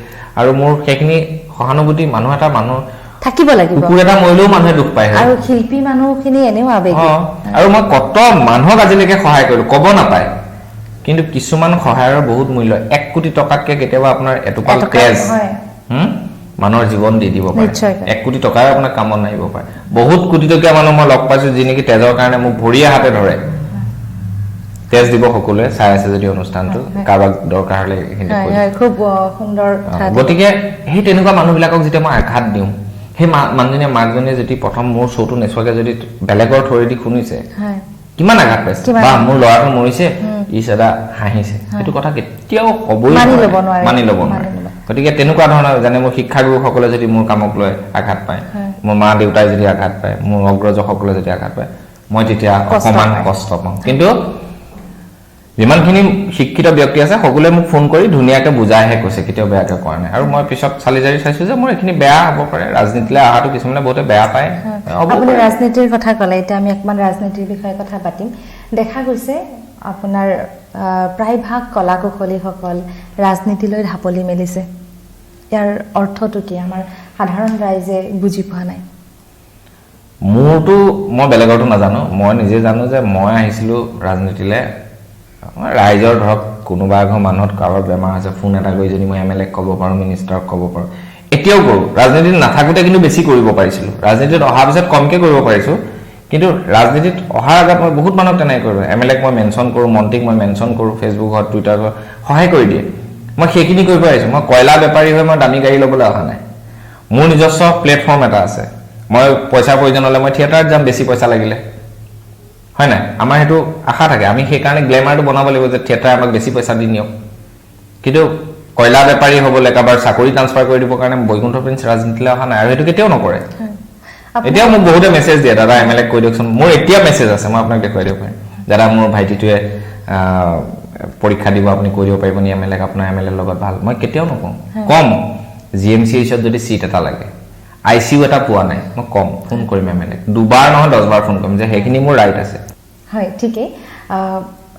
আৰু মোৰ সেইখিনি সহানুভূতি, মানুহ এটা মানুহ থাকিব লাগিব, কুকুৰ এটা মৰিলেও মানুহে দুখ পায়, আৰু শিল্পী মানুহখিনি এনেও আৱেগিক। আৰু মই কত মানুহক আজিলৈকে সহায় কৰিলোঁ, ক'ব নাপায়, কিন্তু কিছুমান সহায়ৰ বহুত মূল্য। 1 কোটি টকাতকৈ কেতিয়াবা আপোনাৰ এটোপাল তেজ মানুহৰ জীৱন দি দিব পাৰে, 1 কোটি টকাই আপোনাৰ কামত নাহিব পাৰে। বহুত কোটি টকীয়া মানুহ মই লগ পাইছোঁ যি নেকি তেজৰ কাৰণে মোক ভৰিয়ে হাতে ধৰে। তেজ দিব সকলোৱে চাই আছে যদি অনুষ্ঠানটো, কাৰোবাক দৰকাৰ হ'লে খুব সুন্দৰ। গতিকে সেই তেনেকুৱা মানুহবিলাকক যেতিয়া মই আঘাত দিওঁ, সেই মানুহজনীয়ে মাকজনীয়ে যদি প্ৰথম মোৰ শ্ব'টো নেচোৱাকে যদি বেলেগৰ থ্ৰুৱেদি শুনিছে, কিমান আঘাত পাইছে, বা মোৰ ল'ৰাটো মৰিছে, ই চাদা হাঁহিছে, সেইটো কথা কেতিয়াও হ'বই মানি ল'ব নোৱাৰে। গতিকে তেনেকুৱা ধৰণৰ, যেনে মোৰ শিক্ষাগুৰুসকলে যদি মোৰ কামক লৈ আঘাত পায়, মোৰ মা দেউতাই যদি আঘাত পায়, মোৰ অগ্ৰজসকলে যদি আঘাত পায়, মই তেতিয়া অকণমান কষ্ট পাওঁ। কিন্তু যিমানখিনি শিক্ষিত ব্যক্তি আছে সকলোৱে মোক ফোন কৰি ধুনীয়াকৈ বুজাইহে কৈছে, কেতিয়াও বেয়াকৈ কোৱা নাই। আৰু মই পিছত চালি জাৰি চাইছোঁ যে মোৰ এইখিনি বেয়া হ'ব পাৰে, ৰাজনীতিলৈ অহাটো কিছুমানে বহুতে বেয়া পায়। আপুনি ৰাজনীতিৰ কথা ক'লে, এতিয়া আমি অকণমান ৰাজনীতিৰ বিষয়ে কথা পাতিম। দেখা গৈছে আপোনাৰ প্ৰায়ভাগ কলা কুশলীসকল ৰাজনীতিলৈ ঢাপলি মেলিছে, ইয়াৰ অৰ্থটো কি আমাৰ সাধাৰণ ৰাইজে বুজি পোৱা নাই। মোৰতো, মই বেলেগৰতো নাজানো, মই নিজে জানো যে মই আহিছিলোঁ ৰাজনীতিলৈ ৰাইজৰ, ধৰক কোনোবা এঘৰ মানুহত কাৰোবাৰ বেমাৰ হৈছে, ফোন এটা কৰি যদি মই এম এল এক ক'ব পাৰোঁ, মিনিষ্টাৰক ক'ব পাৰোঁ, এতিয়াও কৰোঁ। ৰাজনীতিত নাথাকোঁতে কিন্তু বেছি কৰিব পাৰিছিলোঁ, ৰাজনীতিত অহাৰ পিছত কমকৈ কৰিব পাৰিছোঁ। কিন্তু ৰাজনীতিত অহাৰ আগত মই বহুত মানুহক তেনেকৈ কৰোঁ, এম এল এক মই মেনশ্যন কৰোঁ, মন্ত্ৰীক মই মেনশ্যন কৰোঁ, ফেচবুকত টুইটাৰত সহায় কৰি দিয়ে। মই সেইখিনি কৰিব আহিছোঁ। মই কয়লা বেপাৰী হৈ মই দামী গাড়ী ল'বলৈ অহা নাই, মোৰ নিজস্ব প্লেটফৰ্ম এটা আছে। মই পইচাৰ প্ৰয়োজন হ'লে মই থিয়েটাৰত যাম, বেছি পইচা লাগিলে, হয় নাই? আমাৰ সেইটো আশা থাকে, আমি সেইকাৰণে গ্লেমাৰটো বনাব লাগিব যে থিয়েটাৰ আমাক বেছি পইচা দি নিয়ক। কিন্তু কয়লা বেপাৰী হ'বলৈ, কাৰোবাৰ চাকৰি ট্ৰান্সফাৰ কৰি দিবৰ কাৰণে বৈকুণ্ঠ প্ৰিন্স ৰাজনীতিলৈ অহা নাই, আৰু সেইটো কেতিয়াও নকৰে। এতিয়াও মোক বহুতে মেছেজ দিয়ে, দাদা এম এল এক কৈ দিয়কচোন। মোৰ এতিয়া মেছেজ আছে, মই আপোনাক দেখুৱাই দিব পাৰিম। দাদা মোৰ ভাইটিটোৱে পৰীক্ষা দিব, আপুনি কৈ দিব পাৰিব নি এম এল এক, আপোনাৰ এম এল এৰ লগত ভাল। মই কেতিয়াও নকওঁ। কম জি এম চি এইচত যদি চিট এটা লাগে, I C U এটা পোৱা নাই, মই কম ফোন কৰিম এম এল এক, দুবাৰ নহয় 10বাৰ ফোন কৰিম যে সেইখিনি মোৰ ৰাইট আছে। হয়, ঠিকেই।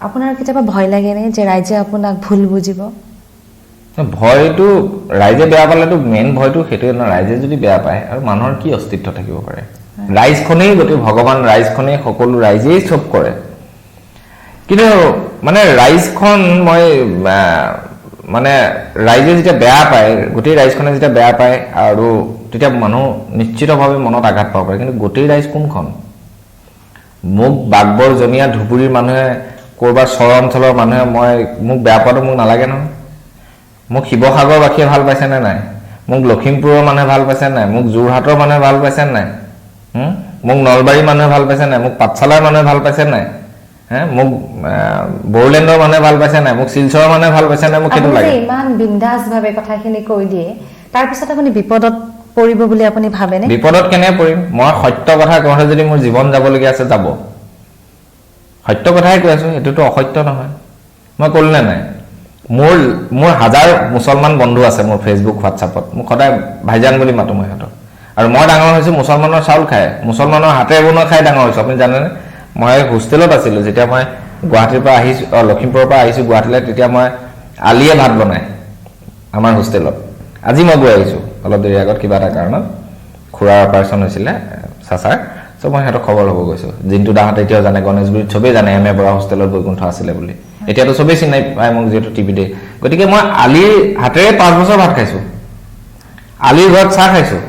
আপোনাৰ কেতিয়াবা ভয় লাগেনে যে ৰাইজে আপোনাক ভুল বুজিব? ভয়টো, ৰাইজে বেয়া পালেতো মেইন ভয়টো সেইটোৱে নহয়। ৰাইজে যদি বেয়া পায় আৰু মানুহৰ কি অস্তিত্ব থাকিব পাৰে? ৰাইজখনেই গোটেই ভগৱান, ৰাইজখনেই সকলো, ৰাইজেই চব কৰে। কিন্তু মানে ৰাইজখন, মই মানে ৰাইজে যেতিয়া বেয়া পায়, গোটেই ৰাইজখনে যেতিয়া বেয়া পায়, আৰু তেতিয়া মানুহ নিশ্চিতভাৱে মনত আঘাত পাব পাৰে। কিন্তু গোটেই ৰাইজ কোনখন? মোক বাগবৰ জনীয়া ধুবুৰীৰ মানুহে, ক'ৰবাৰ চৰ অঞ্চলৰ মানুহে মোক বেয়া পোৱাটো মোক নালাগে নহয়। মোক শিৱসাগৰবাসীয়ে ভাল পাইছে নে নাই, মোক লখিমপুৰৰ মানুহে ভাল পাইছে নাই, মোক যোৰহাটৰ মানুহে ভাল পাইছে নাই, মোক নলবাৰীৰ মানুহে ভাল পাইছে নাই, মোক পাঠশালাৰ মানুহে ভাল পাইছে নাই, মোক বড়োলেণ্ডৰ মানুহে ভাল পাইছে নাই, মোক শিলচৰৰ মানুহে ভাল পাইছে নাই, মোক সেইটো লাগে। ইমান বিন্দাসভাৱে কথাখিনি কৈ দিয়ে, তাৰপিছত আপুনি বিপদত পৰিব বুলি আপুনি ভাবেনে? বিপদত কেনেকৈ পৰিম? মই সত্য কথা কওঁতে যদি মোৰ জীৱন যাবলগীয়া আছে, যাব। সত্য কথাই কৈ আছো, সেইটোতো অসত্য নহয়। মই ক'লো নে নাই, মোৰ হাজাৰ মুছলমান বন্ধু আছে মোৰ ফেচবুক হোৱাটছআপত, মোক সদায় ভাইজান বুলি মাতো মই সিহঁতক। আৰু মই ডাঙৰ হৈছোঁ মুছলমানৰ চাউল খাই, মুছলমানৰ হাতেৰে বনোৱা খাই ডাঙৰ হৈছোঁ। আপুনি জানেনে, মই হোষ্টেলত আছিলোঁ যেতিয়া মই গুৱাহাটীৰ পৰা আহিছোঁ, লখিমপুৰৰ পৰা আহিছোঁ গুৱাহাটীলৈ, তেতিয়া মই আলিয়ে ভাত বনায় আমাৰ হোষ্টেলত। আজি মই গৈ আহিছোঁ অলপ দেৰি আগত, কিবা এটা কাৰণত, খুৰাৰ অপাৰেশ্যন হৈছিলে চাচাৰ, চ' মই সিহঁতক খবৰ ল'ব গৈছোঁ। জিন্তু দাহঁতে এতিয়াও জানে, গণেশগুৰিত চবেই জানে এম এ বৰা হোষ্টেলত বৈকুণ্ঠ আছিলে বুলি। এতিয়াতো চবেই চিনাই পায় মোক যিহেতু টিভিতে। গতিকে মই আলিৰ হাতেৰে 5 বছৰ ভাত খাইছোঁ, আলিৰ ঘৰত চাহ খাইছোঁ,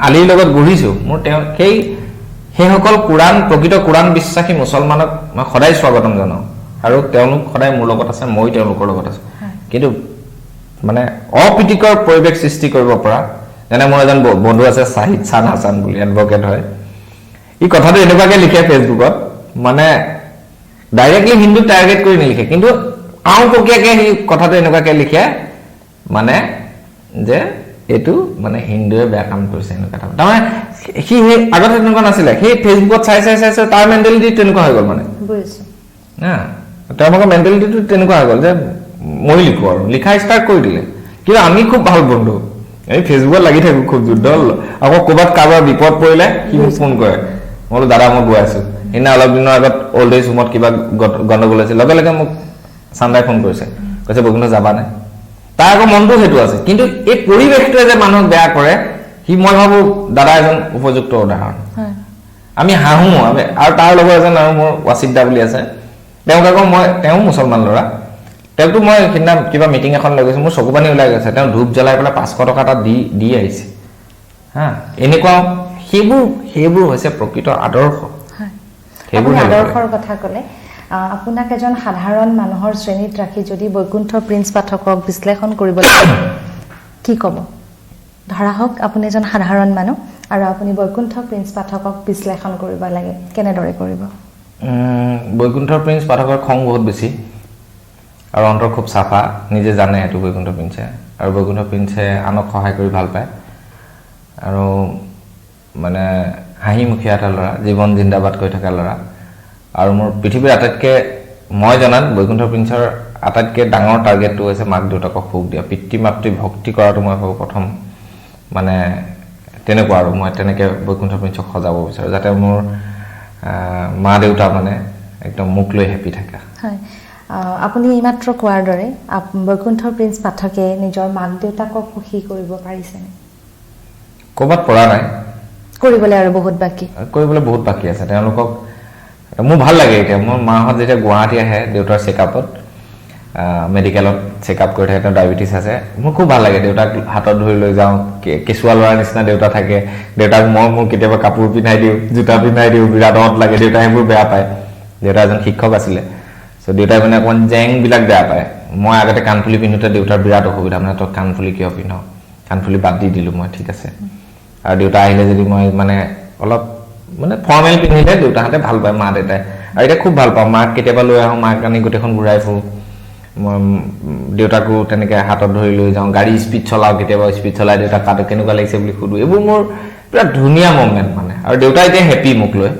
আলিৰ লগত ঘূৰিছোঁ। মোৰ তেওঁ সেইসকল কোৰাণ, প্ৰকৃত কোৰাণ বিশ্বাসী মুছলমানক মই সদায় স্বাগতম জনাওঁ, আৰু তেওঁলোক সদায় মোৰ লগত আছে, ময়ো তেওঁলোকৰ লগত আছোঁ। কিন্তু মানে অপ্ৰীতিকৰ পৰিৱেশ সৃষ্টি কৰিব পৰা, যেনে মোৰ এজন বন্ধু আছে শ্বাহিদ চান হাছান বুলি, এডভকেট হয়। ই কথাটো এনেকুৱাকে লিখে ফেচবুকত, মানে ডাইৰেক্টলি হিন্দুক টাৰ্গেট কৰি নিলিখে, কিন্তু আওপকীয়াকে সি কথাটো এনেকুৱাকে লিখে, মানে যে এইটো মানে হিন্দুৱে বেয়া কাম কৰিছে, এনেকুৱা এটা। তাৰমানে সি সেই আগতে তেনেকুৱা নাছিলে, সেই ফেচবুকত চাই চাই চাই চাই তাৰ মেণ্টেলিটি তেনেকুৱা হৈ গ'ল। মানে তেওঁলোকৰ মেণ্টেলিটিটো তেনেকুৱা হৈ গ'ল যে মই লিখো, আৰু লিখা ষ্টাৰ্ট কৰি দিলে। কিন্তু আমি খুব ভাল বন্ধু, আমি ফেচবুকত লাগি থাকো খুব যুদ্ধ। আকৌ ক'ৰবাত কাৰোবাৰ বিপদ পৰিলে সি মোক ফোন কৰে, মই বোলো দাদা মই গৈ আছো। সেইদিনা অলপ দিনৰ আগত অল্ড এজ হোমত কিবা গণ্ডগোল হৈছিল, লগে লগে মোক চান্দাই ফোন কৰিছে, কৈছে বৈকুণ্ঠ যাবা নাই? তাৰ আকৌ মনটো সেইটো আছে, কিন্তু এই পৰিৱেশটোৱে যে মানুহক বেয়া কৰে, সি মই ভাবো দাদা এজন উপযুক্ত উদাহৰণ। আমি হাঁহো আমি, আৰু তাৰ লগৰ এজন আৰু মোৰ ৱাচিফ দা বুলি আছে, তেওঁক আকৌ মই, তেওঁ মুছলমান ল'ৰা, তেওঁকতো মই সেইদিনা কিবা মিটিং এখন লৈ গৈছোঁ, মোৰ চকু পানী ওলাই গৈছে, তেওঁ ধূপ জ্বলাই পেলাই 500 টকা এটা দি দি আহিছে। হা, এনেকুৱা সেইবোৰ হৈছে প্ৰকৃত আদৰ্শ। সেইবোৰ আদৰ্শৰ কথা ক'লে আপোনাক এজন সাধাৰণ মানুহৰ শ্ৰেণীত ৰাখি যদি বৈকুণ্ঠ প্ৰিন্স পাঠকক বিশ্লেষণ কৰিব লাগে কি ক'ব? ধৰা হওক আপুনি এজন সাধাৰণ মানুহ আৰু আপুনি বৈকুণ্ঠ প্ৰিন্স পাঠকক বিশ্লেষণ কৰিব লাগে, কেনেদৰে কৰিব? বৈকুণ্ঠ প্ৰিন্স পাঠকৰ খং বহুত বেছি আৰু অন্তৰ খুব চাফা, নিজে জানে সেইটো বৈকুণ্ঠ প্ৰিন্সে। আৰু বৈকুণ্ঠ প্ৰিন্সে আনক সহায় কৰি ভাল পায় আৰু মানে হাঁহিমুখীয়া এটা ল'ৰা, জীৱন জিন্দাবাদ কৈ থকা ল'ৰা। আৰু মোৰ পৃথিৱীৰ আটাইতকৈ, মই জনাত বৈকুণ্ঠ প্ৰিন্সৰ আটাইতকৈ ডাঙৰ টাৰ্গেটটো হৈছে মাক দেউতাকক সুখ দিয়া, পিতৃ মাতৃ ভক্তি কৰাটো মই ভাবোঁ প্ৰথম, মানে তেনেকুৱা। আৰু মই তেনেকৈ বৈকুণ্ঠ প্ৰিন্সক সজাব বিচাৰোঁ যাতে মোৰ মা দেউতা মানে একদম মোক লৈ হেপী থাকে। হয়, আপুনি এইমাত্ৰ কোৱাৰ দৰে বৈকুণ্ঠ প্ৰিন্স পাঠকে নিজৰ মাক দেউতাকক সুখী কৰিব পাৰিছেনে? ক'ৰবাত পৰা নাই, কৰিবলৈ আৰু বহুত বাকী, কৰিবলৈ বহুত বাকী আছে। তেওঁলোকক মোৰ ভাল লাগে। এতিয়া মোৰ মাহঁত যেতিয়া গুৱাহাটী আহে দেউতাৰ চেকআপত, মেডিকেলত চেকআপ কৰি থাকে, তেওঁৰ ডায়েবেটিছ আছে, মোৰ খুব ভাল লাগে। দেউতাক হাতত ধৰি লৈ যাওঁ, কেঁচুৱা ল'ৰাৰ নিচিনা দেউতা থাকে। দেউতাক মই মোৰ কেতিয়াবা কাপোৰ পিন্ধাই দিওঁ, জোতা পিন্ধাই দিওঁ, বিৰাট অত লাগে। দেউতাই সেইবোৰ বেয়া পায়। দেউতা এজন শিক্ষক আছিলে, চ' দেউতাই মানে অকণমান জেংবিলাক বেয়া পায়। মই আগতে কাণফুলি পিন্ধোতে দেউতাৰ বিৰাট অসুবিধা, মানে তই কাণফুলি কিয় পিন্ধ, কাণফুলি বাদ দি দিলোঁ মই, ঠিক আছে। আৰু দেউতা আহিলে যদি মই মানে অলপ মানে ফৰ্মেল পিন্ধিলে দেউতাহঁতে ভাল পায়, মা দেউতাই। আৰু এতিয়া খুব ভাল পাওঁ, মাক কেতিয়াবা লৈ আহোঁ, মাক আনি গোটেইখন ঘূৰাই ফুৰোঁ। মই দেউতাকো তেনেকৈ হাতত ধৰি লৈ যাওঁ, গাড়ী স্পীড চলাওঁ, কেতিয়াবা স্পীড চলাই দেউতাক কাটো কেনেকুৱা লাগিছে বুলি সোধোঁ। এইবোৰ মোৰ বিৰাট ধুনীয়া মমেণ্ট মানে। আৰু দেউতা এতিয়া হেপী মোক লৈ,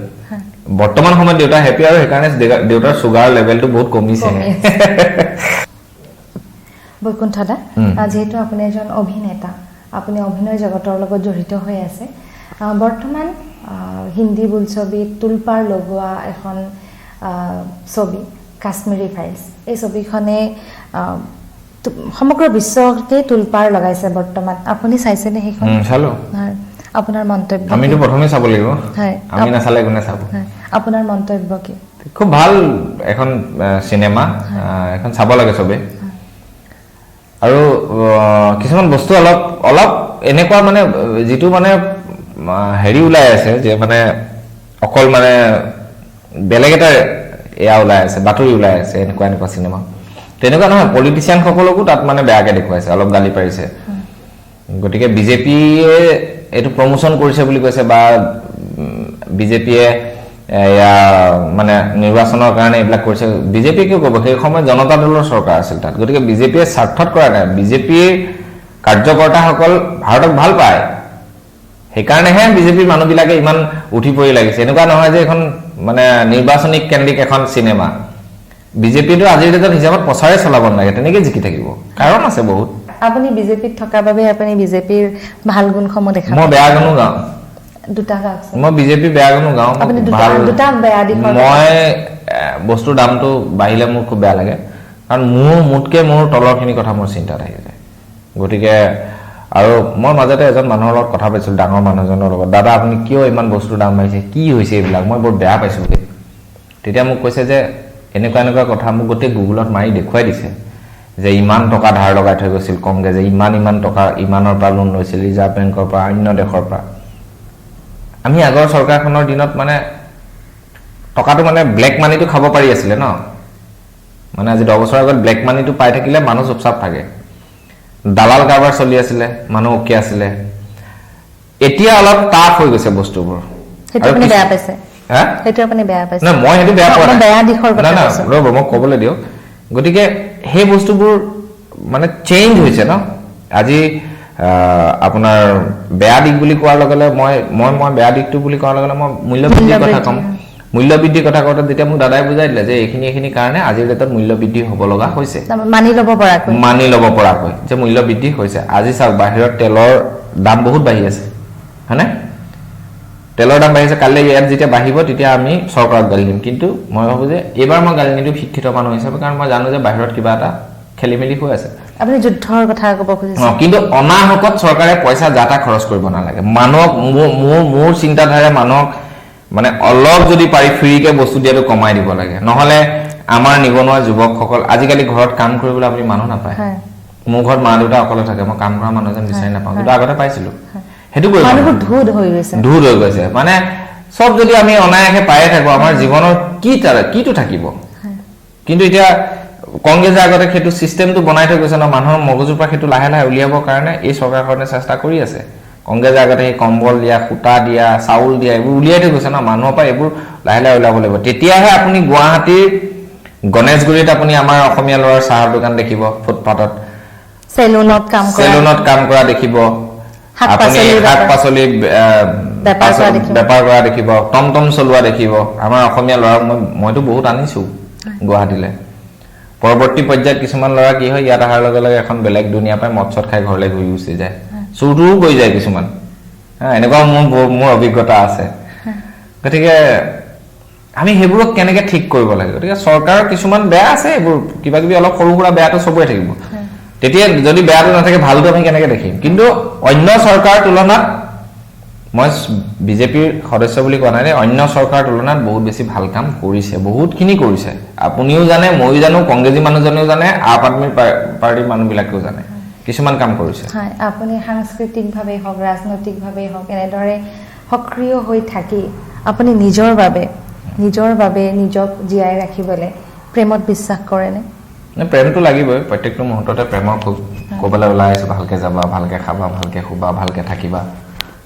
বৰ্তমান সময়ত দেউতা হেপী আৰু সেইকাৰণে দেউতাৰ চুগাৰ লেভেলটো বহুত কমিছে। বৈকুণ্ঠ দা, যিহেতু আপুনি এজন অভিনেতা, আপুনি অভিনয় জগতৰ লগত জড়িত হৈ আছে, বৰ্তমান হিন্দী বোলছবিত তোলপাৰ লগোৱা এখন ছবি কাশ্মীৰী ফাইলছ, এই ছবিখনে সমগ্ৰ বিশ্বকে তোলপাৰ লগাইছে বৰ্তমান। আপুনি চাইছেনে সেইখন? চালো। আপোনাৰ মন্তব্য? আমিতো প্ৰথমে চাব লাগিব, আমি নাচালে কোনে চাব? আপোনাৰ মন্তব্য কি? খুব ভাল এখন চিনেমা, এখন চাব লাগে চবে। আৰু কিছুমান বস্তু অলপ অলপ এনেকুৱা মানে যিটো মানে হেৰি ওলাই আছে যে মানে অকল মানে বেলেগ এটা এয়া ওলাই আছে, বাতৰি ওলাই আছে এনেকুৱা এনেকুৱা চিনেমা, তেনেকুৱা নহয়। পলিটিচিয়ানসকলকো তাত মানে বেয়াকৈ দেখুৱাইছে, অলপ গালি পাৰিছে। গতিকে বিজেপিয়ে এইটো প্ৰমোশ্যন কৰিছে বুলি কৈছে, বা বিজেপিয়ে এয়া মানে নিৰ্বাচনৰ কাৰণে এইবিলাক কৰিছে। বিজেপিয়ে কিয় ক'ব? সেই সময়ত জনতা দলৰ চৰকাৰ আছিল তাত, গতিকে বিজেপিয়ে স্বাৰ্থত কৰা নাই। বিজেপিৰ কাৰ্যকৰ্তাসকল ভাৰতক ভাল পায়, সেইকাৰণেহে বিজেপিৰ মানুহবিলাকে ইমান উঠি পৰি লাগিছে। এনেকুৱা নহয় যে এখন মানে নিৰ্বাচনী কেন্দ্ৰিক এখন চিনেমা। বিজেপিটো আজিৰ ডেটত হিচাপত প্ৰচাৰে চলাব নালাগে, তেনেকে জিকি থাকিব, কাৰণ আছে বহুত। আপুনি বিজেপিত থকাৰ বাবে আপুনি বিজেপিৰ ভাল গুণসমূহ দেখা মই বেয়া গুণো গাওঁ, দুটা গাওকচোন। মই বিজেপিৰ বেয়া গুণো গাওঁ, দুটা বেয়া দিশৰ। মই বস্তুৰ দামটো বাঢ়িলে মোৰ খুব বেয়া লাগে, কাৰণ মোতকৈ মোৰ তলৰখিনি কথা মোৰ চিন্তাত আহি যায়। গতিকে আৰু মই মাজতে এজন মানুহৰ লগত কথা পাতিছিলোঁ, ডাঙৰ মানুহজনৰ লগত, দাদা আপুনি কিয় ইমান বস্তুৰ দাম বাঢ়িছে, কি হৈছে এইবিলাক, মই বৰ বেয়া পাইছোঁ বুলি। তেতিয়া মোক কৈছে যে এনেকুৱা এনেকুৱা কথা, মোক গোটেই গুগলত মাৰি দেখুৱাই দিছে যে ইমান টকা ধাৰ লগাই থৈ গৈছিল কংগ্ৰেছে, ইমান ইমান টকা ইমানৰ পৰা লোন লৈছিল ৰিজাৰ্ভ বেংকৰ পৰা, অন্য দেশৰ পৰা। আমি আগৰ চৰকাৰখনৰ দিনত মানে টকাটো মানে ব্লেক মানিটো খাব পাৰি আছিলে ন, মানে আজি 10 বছৰৰ আগত ব্লেক মানিটো পাই থাকিলে মানুহ চুপচাপ থাকে, দালাল কাৰবাৰ চলি আছিলে, মানুহ অকে আছিলে। এতিয়া অলপ টাফ হৈ গৈছে বস্তুবোৰ। মই সেইটো বেয়া পোৱা নাই, ৰ'ব মই ক'বলৈ দিয়ক। গতিকে সেই বস্তুবোৰ মানে চেঞ্জ হৈছে ন। আজি আপোনাৰ বেয়া দিশ বুলি কোৱাৰ লগে লগে মই মই মই বেয়া দিশটো বুলি কোৱাৰ লগে লগে মই মূল্যবৃদ্ধিৰ কথা ক'ম। মূল্যবৃদ্ধিৰ কথা কওঁতে যেতিয়া মোক দাদাই বুজাই দিলে যে এইখিনি এইখিনি কাৰণে আজিৰ ডেটত মূল্যবৃদ্ধি হ'ব লগা হৈছে, মানি ল'ব পৰাকৈ যে মূল্যবৃদ্ধি হৈছে। আজি চাওক বাহিৰত তেলৰ দাম বহুত বাঢ়ি আছে, হয়নে? তেলৰ দাম বাঢ়িছে, কাইলৈ ইয়াত যেতিয়া বাঢ়িব তেতিয়া আমি চৰকাৰক গালি দিম। কিন্তু মই ভাবোঁ যে এইবাৰ মই গালি নিদিওঁ শিক্ষিত মানুহ হিচাপে, কাৰণ মই জানো যে বাহিৰত কিবা এটা খেলি মেলি হৈ আছে। আপুনি যুদ্ধৰ কথা ক'ব খুজিছে? কিন্তু অনাহকত চৰকাৰে পইচা যা তা খৰচ কৰিব নালাগে। মানুহক মোৰ চিন্তাধাৰে মানুহক মানে অলপ যদি পাৰি ফ্ৰীকে বস্তু দিয়াটো কমাই দিব লাগে, নহ'লে আমাৰ নিবনুৱা যুৱকসকল আজিকালি ঘৰত কাম কৰিবলৈ আপুনি মানুহ নাপায়। মোৰ ঘৰত মা দেউতা অকলে থাকে, মই কাম কৰা মানুহ এজন বিচাৰি নাপাওঁ, কিন্তু আগতে পাইছিলো। সেইটো ধুত হৈ গৈছে। মানে চব যদি আমি অনায়াসে পায়ে থাকো, আমাৰ জীৱনৰ কি কিটো থাকিব? কিন্তু এতিয়া কংগ্ৰেছে আগতে সেইটো চিষ্টেমটো বনাই থৈ গৈছে ন, মানুহৰ মগজুৰ পৰা সেইটো লাহে লাহে উলিয়াবৰ কাৰণে এই চৰকাৰখনে চেষ্টা কৰি আছে। কংগ্ৰেছে আগতে সেই কম্বল দিয়া, সূতা দিয়া, চাউল দিয়া এইবোৰ উলিয়াই থৈ গৈছে ন, মানুহৰ পৰা এইবোৰ লাহে লাহে উলিয়াব লাগিব। তেতিয়াহে আপুনি গুৱাহাটীৰ গণেশগুৰিত আপুনি আমাৰ অসমীয়া ল'ৰাৰ চাহৰ দোকান দেখিব, ফুটপাথত চেলুনত কাম কৰা দেখিব, আপুনি শাক পাচলি বেপাৰ কৰা দেখিব, টমটম চলোৱা দেখিব। আমাৰ অসমীয়া ল'ৰাক মইতো বহুত আনিছো গুৱাহাটীলৈ। পৰৱৰ্তী পৰ্যায়ত কিছুমান ল'ৰা কি হয়, ইয়াত অহাৰ লগে লগে এখন বেলেগ দুনিয়া পাই মদ চদ খাই ঘৰলৈ ঘূৰি গুচি যায়, চুৰটোও কৰি যায় কিছুমান। এনেকুৱা মোৰ অভিজ্ঞতা আছে। গতিকে আমি সেইবোৰক কেনেকে ঠিক কৰিব লাগে? গতিকে চৰকাৰৰ কিছুমান বেয়া আছে, এইবোৰ কিবা কিবি অলপ সৰু সুৰা বেয়াটো চবৰে থাকিব। তেতিয়া যদি বেয়াটো নাথাকে ভালটো আমি কেনেকে দেখিম? কিন্তু অন্য চৰকাৰৰ তুলনাত, মই বিজেপিৰ সদস্য বুলি কোৱা নাই, অন্য চৰকাৰৰ তুলনাত বহুত বেছি ভাল কাম কৰিছে, বহুতখিনি কৰিছে। আপুনিও জানে, ময়ো জানো, কংগ্ৰেছী মানুহজনেও জানে, আপ আদমি পাৰ্টীৰ মানুহবিলাকেও জানে, কিছুমান কাম কৰিছে। হয়, আপুনি সাংস্কৃতিকভাৱেই হওক, ৰাজনৈতিকভাৱেই হওক, এনেদৰে সক্ৰিয় হৈ থাকি আপুনি নিজৰ বাবে নিজক জীয়াই ৰাখিবলৈ প্ৰেমত বিশ্বাস কৰেনে? প্ৰেমটো লাগিবই, প্ৰত্যেকটো মুহূৰ্ততে প্ৰেমৰ খুব ক'বলৈ ওলাই আহিছোঁ, ভালকে যাবা, ভালকে খাবা, ভালকে শুবা, ভালকে থাকিবা,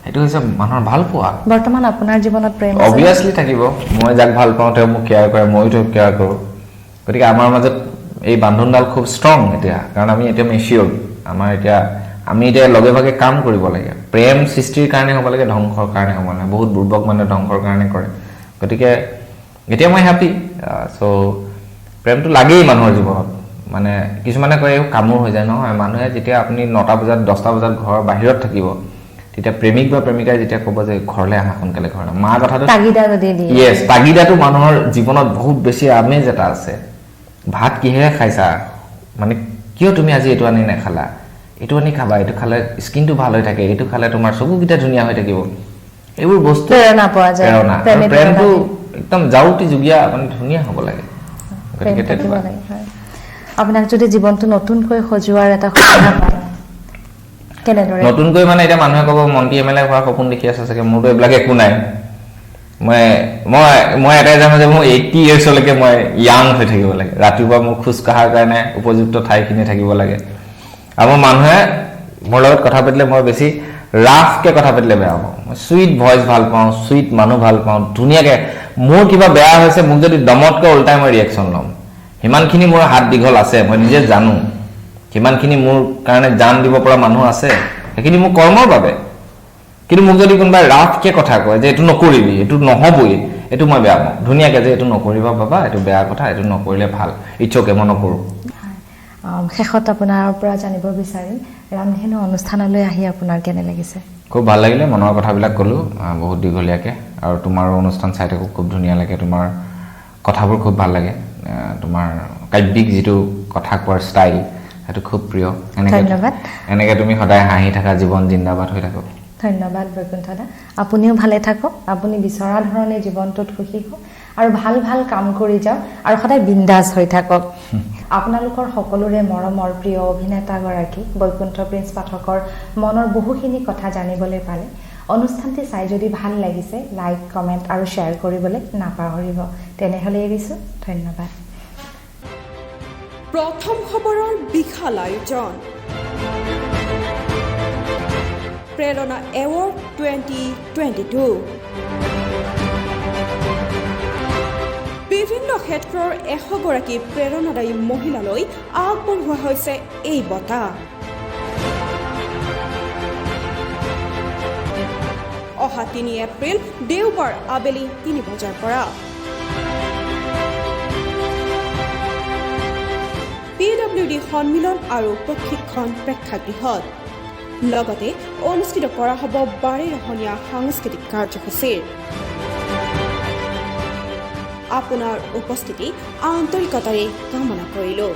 সেইটো হৈছে মানুহৰ ভাল পোৱা। বৰ্তমান আপোনাৰ জীৱনত প্ৰেম অবভিয়াছলি থাকিব। মই যাক ভাল পাওঁ তেওঁ মোক কেয়াৰ কৰে, ময়ো তেওঁক কেয়াৰ কৰোঁ। গতিকে আমাৰ মাজত এই বান্ধোনডাল খুব ষ্ট্ৰং এতিয়া, কাৰণ আমি এতিয়া মেচিয়ৰ। আমি এতিয়া লগে ভাগে কাম কৰিব লাগে। প্ৰেম সৃষ্টিৰ কাৰণে হ'ব লাগে, ধ্বংসৰ কাৰণে হ'ব লাগে। বহুত বুৰ্বক মানুহে ধ্বংসৰ কাৰণে কৰে। গতিকে এতিয়া মই হেপী। চ' প্ৰেমটো লাগেই মানুহৰ জীৱনত। মানে কিছুমানে কয় এই কামোৰ হৈ যায়, নহয়। মানুহে যেতিয়া আপুনি 9টা বজাত 10টা বজাত ঘৰৰ বাহিৰত থাকিব, তেতিয়া প্ৰেমিক বা প্ৰেমিকাই যেতিয়া ক'ব যে ঘৰলৈ আহা সোনকালে, ঘৰলৈ, মা কথাটো য়েছ, তাগিদাটো মানুহৰ জীৱনত বহুত বেছি আমেজ এটা আছে। ভাত কিহেৰে খাইছা, মানে কিয় তুমি আজি এইটো আনি নাখালা, এইটো আনি খাবা, এইটো খালে স্কিনটো ভাল হৈ থাকে, এইটো খালে তোমাৰ চকুকেইটা ধুনীয়া হৈ থাকিব, এইবোৰ বস্তু প্ৰেৰণা পোৱা যায়। প্ৰেমটো একদম যাওঁতি যুগীয়া, মানে ধুনীয়া হ'ব লাগে। গতিকে তেনেকুৱা আপোনাক যদি জীৱনটো নতুনকৈ সজোৱাৰ এটা সুবিধা পায়, কেনেদৰে নতুনকৈ? মানে এতিয়া মানুহে ক'ব মন্ত্ৰী এম এল এ হোৱাৰ সপোন দেখি আছে চাগে, মোৰতো এইবিলাক একো নাই। মই মই মই এটাই জানো যে মোৰ 80 ইয়াৰ্ছলৈকে মই য়াং হৈ থাকিব লাগে। ৰাতিপুৱা মোৰ খোজ কঢ়াৰ কাৰণে উপযুক্ত ঠাইখিনি থাকিব লাগে। আৰু মোৰ মানুহে মোৰ লগত কথা পাতিলে মই বেছি ৰাফকৈ কথা পাতিলে বেয়া পাওঁ। মই চুইট ভইচ ভাল পাওঁ, চুইট মানুহ ভাল পাওঁ, ধুনীয়াকৈ। মোৰ কিবা বেয়া হৈছে, মোক যদি দমতকৈ ওল্টাই মই ৰিয়েকশ্যন ল'ম। সিমানখিনি মোৰ হাত দীঘল আছে, মই নিজে জানো। সিমানখিনি মোৰ কাৰণে জান দিব পৰা মানুহ আছে, সেইখিনি মোৰ কৰ্মৰ বাবে। কিন্তু মোক যদি কোনোবাই ৰাফকৈ কথা কয় যে এইটো নকৰিবি, এইটো নহ'বই, এইটো মই বেয়া পাওঁ। ধুনীয়াকৈ যে এইটো নকৰিবা বাবা, এইটো বেয়া কথা, এইটো নকৰিলে ভাল, it's okay, মই নকৰোঁ। শেষত আপোনাৰ পৰা জানিব বিচাৰিম, ৰামধেনু অনুষ্ঠানলৈ আহি আপোনাৰ কেনে লাগিছে? খুব ভাল লাগিলে, মনৰ কথাবিলাক ক'লোঁ বহুত দীঘলীয়াকৈ। আৰু তোমাৰো অনুষ্ঠান চাই থাকোঁ, খুব ধুনীয়া লাগে, তোমাৰ কথাবোৰ খুব ভাল লাগে, তোমাৰ কাব্যিক যিটো কথা কোৱাৰ ষ্টাইল, সেইটো খুব প্ৰিয়। ধন্যবাদ। এনেকৈ তুমি সদায় হাঁহি থাকা, জীৱন জিন্দাবাদ হৈ থাকক। ধন্যবাদ বৈকুণ্ঠ দা, আপুনিও ভালে থাকক, আপুনি বিচৰা ধৰণে জীৱনটোত সুখী হওক আৰু ভাল ভাল কাম কৰি যাওক আৰু সদায় বিন্দাছ হৈ থাকক। আপোনালোকৰ সকলোৰে মৰমৰ প্ৰিয় অভিনেতাগৰাকী বৈকুণ্ঠ প্ৰিন্স পাঠকৰ মনৰ বহুখিনি কথা জানিবলৈ পালে। অনুষ্ঠানটি চাই যদি ভাল লাগিছে, লাইক, কমেণ্ট আৰু শ্বেয়াৰ কৰিবলৈ নাপাহৰিব। তেনেহ'লে এৰিছোঁ, ধন্যবাদ। প্ৰথম খবৰৰ বিশাল আয়োজন, প্ৰেৰণা এৱাৰ্ড 2022। বিভিন্ন ক্ষেত্ৰৰ 100গৰাকী প্ৰেৰণাদায়ী মহিলালৈ আগবঢ়োৱা হৈছে এই বঁটা। অহা 3 এপ্ৰিল দেওবাৰ আবেলি 3 বজাৰ পৰা PWD সন্মিলন আৰু প্ৰশিক্ষণ প্ৰেক্ষাগৃহত লগতে অনুষ্ঠিত কৰা হ'ব বাৰেৰহণীয়া সাংস্কৃতিক কাৰ্যসূচীৰ। আপোনাৰ উপস্থিতি আন্তৰিকতাৰে কামনা কৰিলোঁ।